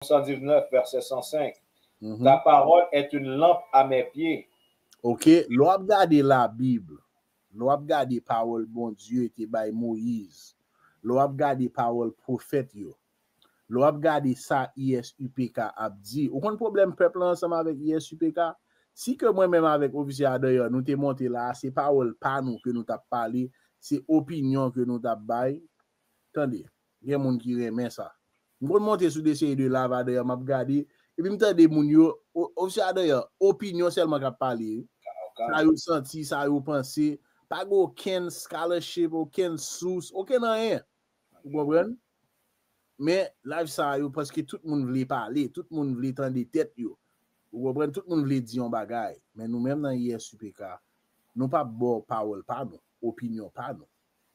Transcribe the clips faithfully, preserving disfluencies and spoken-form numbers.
cent dix-neuf, verset cent cinq. Ta parole est une lampe à mes pieds. Ok, lè w ap gade Labib, lè w ap gade pawòl Bondye te bay Moyiz, lè w ap gade pawòl pwofèt yo, lè w ap gade sa I S U P K ap di, ou konn pwoblèm pèp la ansanm avèk I S U P K? Si ke mwen menm avèk ofisye Adair, nou te monte la, se pawòl pa nou ke nou t ap pale, se opinyon ke nou t ap bay. Tande, gen moun ki renmen sa. M konn monte sou de seri de live Adair, m ap gade, epi m tande moun yo, ofisye Adair, opinyon sèlman k ap pale. Sa yo santi, sa yo panse. Pa gen okenn scholarship, okenn sous, okenn anyen. Ou konprann? Men live sa yo, paske tout moun vle pale, tout moun vle tande tèt yo. Ou konprann? Tout moun vle di yon bagay. Men nou menm nan I S U P K, nou p ap ba w pawòl pa nou, opinyon pa nou.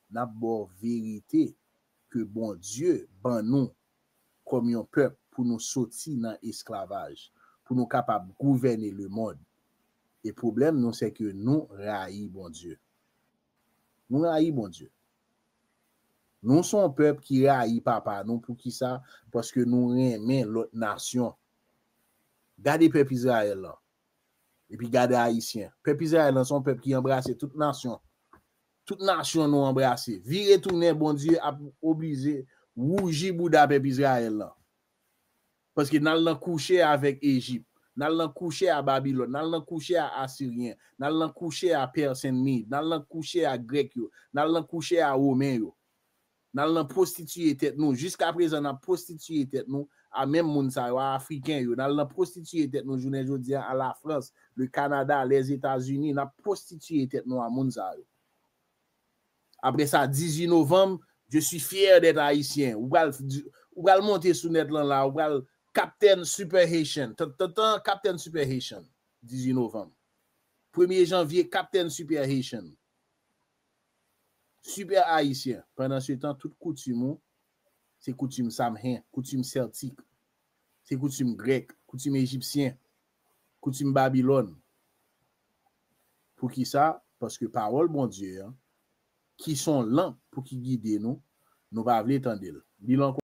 N ap ba w verite ke Bondye ban nou kòm yon pèp pou nou soti nan esklavaj, pou nou kapab gouvène lemonn. E pwoblèm nou, se ke nou rayi Bondye. Nou rayi Bondye. Nou se yon pèp ki rayi papa nou. Poukisa? Paske nou renmen lòt nasyon. Gade pèp Izrayèl lan. Epi gade Ayisyen. Pèp Izrayèl lan se yon pèp ki anbrase tout nasyon. Tout nasyon nou anbrase. Vire tounen, Bondye ap oblije wouji bouda pèp Izrayèl lan. Paske n al nan kouche avèk Ejip, n al nan kouche a Babilòn, n al nan kouche a Asiryen, n al nan kouche a Persian Mede, n al nan kouche a Grèk yo, n al nan kouche a Women yo, n al nan pwostitiye tèt nou. Jiska prezan, n ap pwostitiye tèt nou a menm moun sa yo, a Afriken yo. N al nan pwostitiye tèt nou jounen jodi a, a Lafrans, le Kanada, Lèzetazini, n ap pwostitiye tèt nou a moun sa yo. Apre sa, dizuit novanm, je suis fier d'être haïtien. Ou pral, ou pral monte sou nèt lan la, ou pral Captain Super Haitian. Tantan, Captain Super Haitian, dizuit novanm. Premye janvye, Captain Super Haitian. Super Ayisyen. Pandan se tan, tout koutim ou, se koutim Samhen, koutim Sèltik. Se koutim grèk, koutim ejipsyen, koutim Babilòn. Poukisa? Paske pawòl Bondye an, ki se yon lanp pou ki gide nou, nou pa vle tande l. Li lan